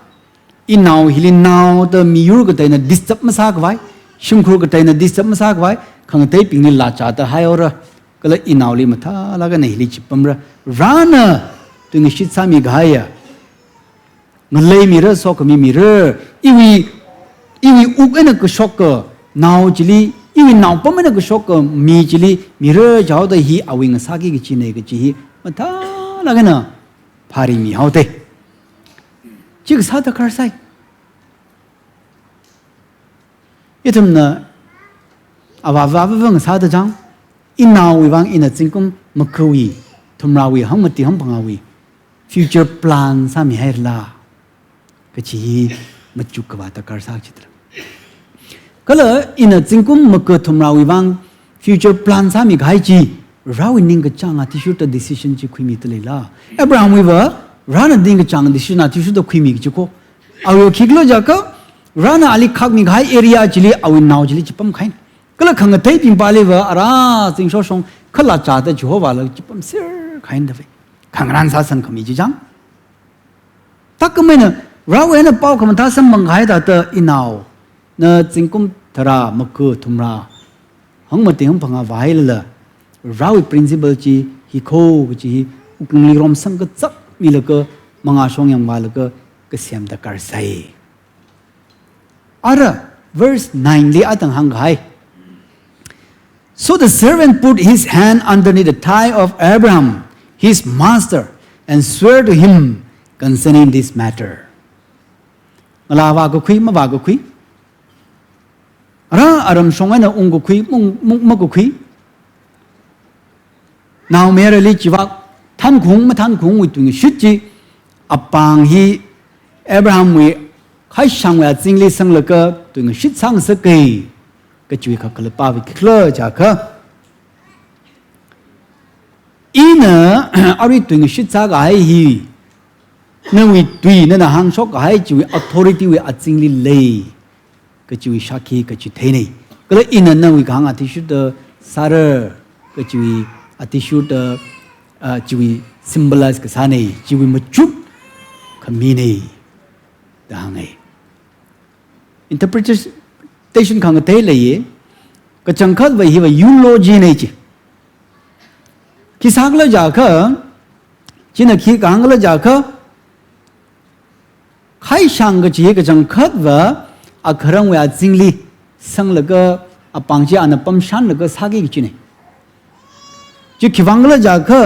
inao hili naoda miyur kateina disturb masākhavai, shimkhur kateina disturb masākhavai, khangateibingli lachāda haihaora, kala inaoli mathālāk eina hili chipamra, Varena tuingashit sāmikahaiya, ngalei mira, sokhami mira, iwui, iwui wuk eina kashoka nao chili, iwui naopam eina kashoka mi chili mira jihaoda hi awui ngasāki kajina kaji hi mathālāk eina pharimihaoda. Chi kasā darkar sai. Ithumna avāva avāva ngasāda chang, inaowui vang ina zingkum makawui, thumrāwui, hangmati hangphangāwui future plan sāmihairala kaji hi machukkhavā darkar sā chitra. Kala ina zingkum maka thumrāwui vang future plan sāmikahai chi, Varewui ningkachāng athishurda decision chi khuimida leila? Abrahamwuiva Varena ningkachāng decision athishurda khuimi kaji kho. Awui khikhala jiakha, Varena ali khakmikahai area chili awui nao chili chipamkahaina. Kala khangateibingpaliva ara zingshoshong khalachāda Jehovahla chipamserkahaina da ve. Khangarān sāsangkhami chi chang. Thākhameina, Varewui eina pao khamathā samphangkahai thāda inao, na zingkum tharā, maka, thumrā, hangmati hangphangā vāhailala, Varewui principle chi hi kho kaji hi wuklungli romsang kazak milaga, mangāshong yangvālaga, kasem darkar sai. Ara, verse nine li atang hāngkahai. So the servant put his hand underneath the thigh of Abraham. his master and sware to him concerning this matter. Ngalā vākakhui, mavākakhui. Ara aram shong eina ungkakhui, mung, mung, makakhui. Naomayarali chivak, thankhung, mathankhungwui tuingashit chi, apāng hi Abrahamwui khaishangwui azingli sanglaga tuingashit sāngasaka, kachiwui kakhalatva khikhala jiakha, ina arui tuingashit sākahai hi, nawui tui, nana hāngshok kahai chiwui authority wui azingli lei, kachiwui shākhi kachitheinei. Kala ina nawui kahāng athishurda sāra, kachiwui athishurda, ah, chiwui symbolize kasānei, chiwui machuk khaminei, da hāngai. Interpretation khangatei leiya, kachangkhatva hiva eulogy nei chi. Khi sākhala jiakha, china khi kahāngkhala jiakha, khaishang kachi kachangkhatva akharangwui azingli sanglaga apāng chi ana pamshanlaga sāki kachinei. Chi khivang khala jiakha,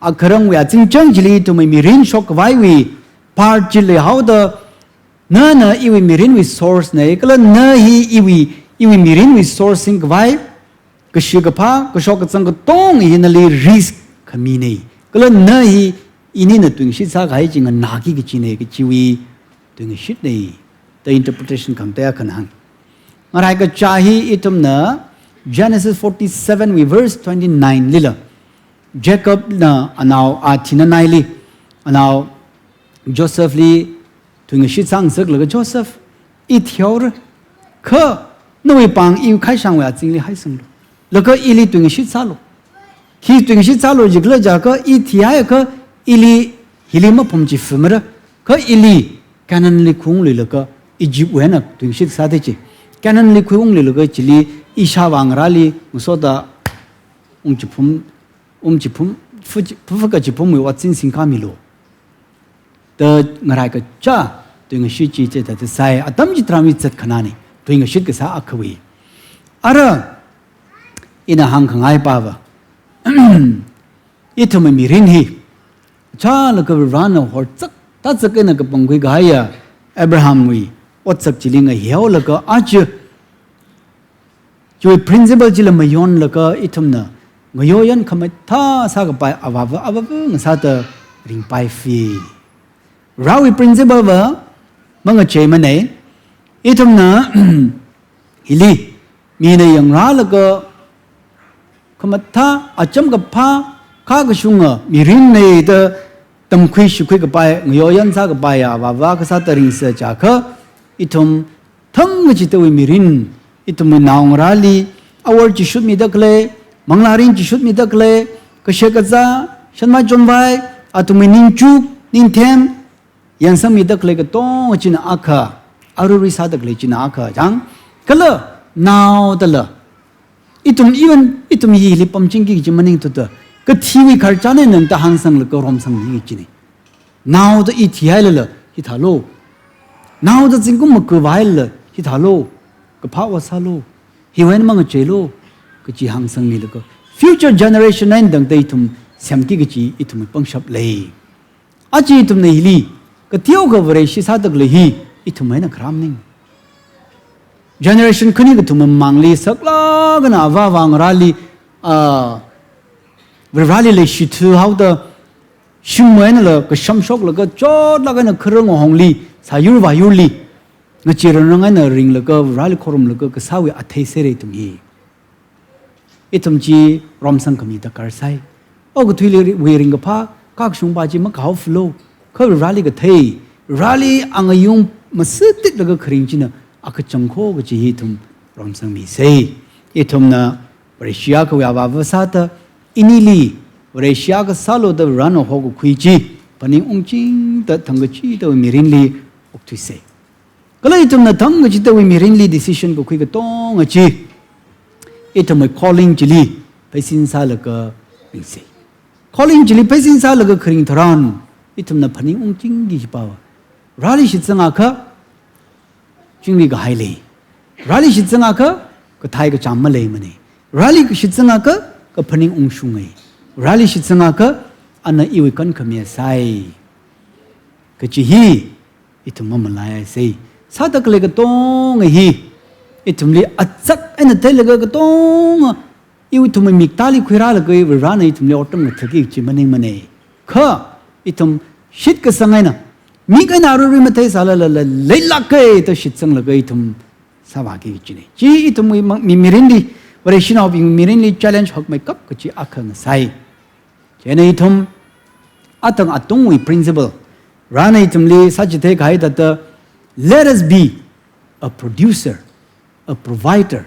akharangwui azingchang chili ithumwui mirin shokkhavaiwui part chi leihaoda, nana iwui mirinwui source nei, kala na hi iwui, iwui mirinwui source singkhavai, kashi kaphā, kashok kazang katonga hi nali risk khaminei. Kala na hi inina tuingashit sākahai chi nganāki kachinei, kachiwui tuingashitnei. Da interpretation khangatei akhana hāng. Ngarai kachā hi ithumna Genesis forty-seven wui verse twenty-nine lila, Jacobna anao athina naili, anao Josephli tuingashit sāngasaklaga, Joseph, i thihaora, kha nawui pāng i khaishangwui azingli haisanglu. Laga ili tuingashit sālu. Khi tuingashit sālu jikhala jiakha, i thihaiakha ili hili maphum chi fumara. Kha ili Canaanli khuiungluilaga, Egyptwui eina tuingashit sāda chi, Canaanli khuiungluilaga chili ishāvā ngarāli ngasoda ungchiphum, ungchiphum, phu chi, phu, phuka chiphumwui otsin singkāmilu, da ngarai kachā tuingashit chi chithāda sāi, atam chitharan mi zatkhananei, tuingashit kasā akhawui. Ara, ina hāngkhangai pava, ithumwui mirin hi, chālaga Varena horzak, tazak eina kapangkhui kahaiya Abrahamwui otsak chili ngahihaolaga aja, chiwui principle chila mayonlaga ithumna ngayoyan khamathā sākapai avāva, avāva ngasāda ringpaiphi. Varewui principle va mangacheimanei. Ithumna hili mina yangrālaga khamathā acham kaphā, khakashunga mirin nei da tamkhui shikhui kapai, ngayoyan sākapai avāva kasāda ringsa jiakha, ithum thangkachidawui mirin, ithumwui naongarāli awor chishut mida khalei, manglārin chishut mida khalei, kashek kazā, shanvai chonvai, athumwui ningchuk, ningthem, yangsangmida khalei katonga china akha, arui sāda khalei china akha chang, kala naodala, ithum even, ithum hili pamchingki kaji maningthuda, kathiwui khararchan eina nangda hāngsanglaga romsangmi kajinei. Naoda i thihailala hithālu. Naoda zingkum makavā hailala hithālu. Kaphā ot sālu. Hiwui eina mangacheilu, kaji hāngsangmilaga, future generation eina tangda ithum semki kaji ithum pangshap lei. Aja ithumna hili, kateokha Vareshi sāda khalei hi, ithum eina kharam maning. Generation khani kathum mamangli saklāk eina avā avā ngarāli, ah, Vareli leishithu haoda, shimwui einala kashamshoklaga chotlāk eina kharing hongli, sāyur vāyurli, ngachee rangrang eina ringlaga, Vareli khorumlaga, kasāwui athei sāra ithum hi. Ithum chi romsang khami darkar sai. Okathuili ri-, wui ringkaphā, kakashungpa chi makahaophulu. Kha Vareli kathei, Vareli angayung masititlaga kharing china akachangkho kaji hi ithum romsangmisei. Ithumna Vareshi akhawui avāva sāda, inili Vareshi akha sālu da Varena hokakhui chi, phaning ungchingda thangkachidawui mirinli okthuisei. Kala ithumna thangkachidawui mirinli decision kakhui katonga chi, ithumwui calling chili pheisin sālaga ringsei. Calling chili pheisin sālaga kharing tharan, ithumna phaning ungchingki hipa va, Vareli shitsangakha, chingri kahai lei. Vareli shitsangakha, kathei kacham maleimanei. Vareli shitsangakha, kaphaning ungshungai. Vareli shitsangakha, ana iwui kankhamiya sai kachi hi ithum mamalaisei. Sāda khalei katonga hi ithumli azak eina theilaga katonga ithumwui miktāli khuirālaga Varena ithumli otram ngathaki kachi maningmana. Kha ithum shitkasang eina, mik eina aruirui matheisālala leilāka da shitsanglaga ithum sāvāki kachina. Chi ithumwui mang-, mi-, mirinli, Vareshinaobing mirinli challenge hakmeikap kachi akha ngasai. Chieina ithum athang atungwui principle, Varena ithumli sāchitheikahai thāda, let us be a producer, a provider,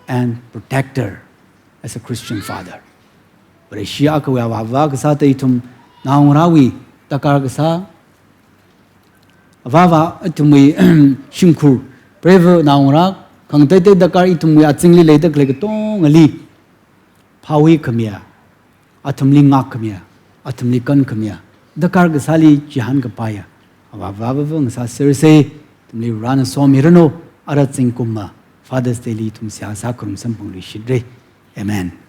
and protector as a Christian father. Vareshi akhawui avāva kasā thāda ithum naongarāwui darkar kasā, avāva ithumwui shimkhur, preiva naongarā, khangateitei darkar ithumwui azingli leida khalei katongali phāhui khamiya, athumli ngāk khamiya, athumli kan khamiya, darkar kasāli chihān kapaiya avāva avāva ngasāsersei. Ithumli Varena somiranu. Ara zingkumva Father's Day li ithum seihā sākharum samphangluishitre. Amen.